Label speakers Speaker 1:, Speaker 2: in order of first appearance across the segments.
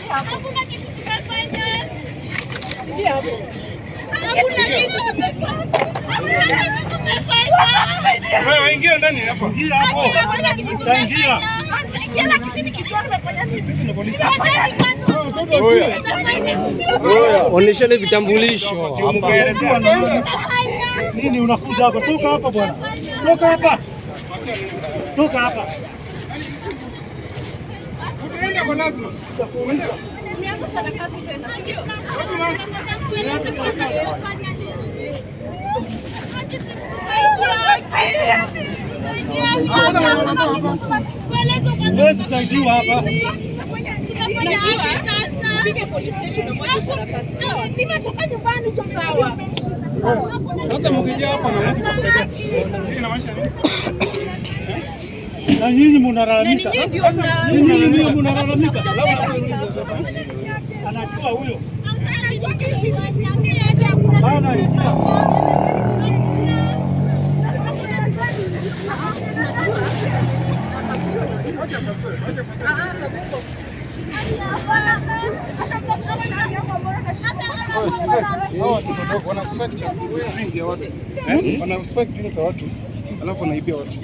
Speaker 1: Hakuna kitu tumefanya. Hakuna kitu tumefanya. Hakuna kitu tumefanya.
Speaker 2: Wewe ingia ndani hapa.
Speaker 1: Hakuna kitu tumefanya. Kila kitu nikijua nimefanya nini?
Speaker 2: Sisi ni polisi.
Speaker 3: Onyesheni vitambulisho hapa.
Speaker 4: Nini unakuja hapa? Toka hapa bwana. Toka hapa. Toka hapa.
Speaker 2: Utaenda kwa lazima.
Speaker 1: Nimeanza sarakasi tena, si ndio?
Speaker 4: Huwezi saidiwa hapa.
Speaker 1: Nimetoka nyumbani tu sawa.
Speaker 2: Sasa mkija hapa na mtu kusaidia. Hii inamaanisha nini?
Speaker 4: Na nyinyi mnalalamika. Nyinyi ndio mnalalamika. Anajua huyo. Bana ingia.
Speaker 2: Hawa watoto wadogo wana spike cha drink ya watu. Eh? Wana spike drink za watu. Alafu wanaibia watu.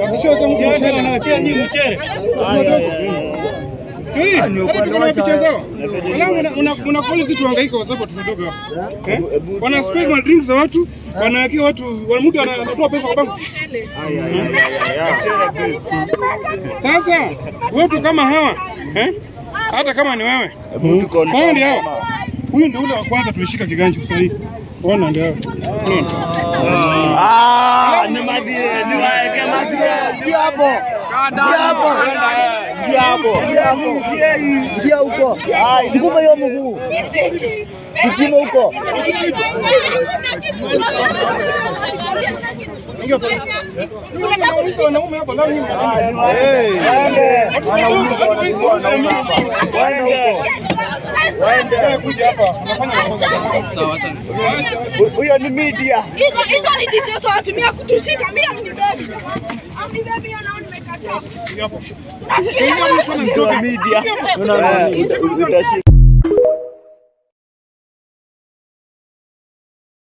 Speaker 2: Wakisha mtu
Speaker 4: Yaani
Speaker 2: mchele
Speaker 4: wanawekea nyinyi mchele.
Speaker 2: Picha zao. Alafu una polisi tuhangaike kwa sababu watoto wadogo hapa. Eh? Wana spike ma drinks za watu, wanawekea watu, mtu anatoa pesa kwa bank. Sasa watu kama hawa, eh? Hata kama ni wewe. Hao ndio hao. Huyu ndio ule wa kwanza tulishika kiganja sasa hivi. Ona ndio hao. Unaona?
Speaker 5: Ah, ni madie, ni waeke madie. Ndio hapo. Ndio hapo. Ndio hapo. Ndio huko. Sukuma hiyo mguu. Sukuma huko.
Speaker 2: Wanaume wanaume hapa leo nyinyi.
Speaker 5: Wanaume wanaume hapa. Waende huko.
Speaker 2: Waende kuja hapa. Unafanya makosa. Sawa, acha.
Speaker 5: Huyo ni media.
Speaker 1: Hizo ni details wanatumia kutushika. Mimi amnibebi. Amnibebi nao nimekataa.
Speaker 2: Hapo.
Speaker 5: Ndio media. Unaona utashika.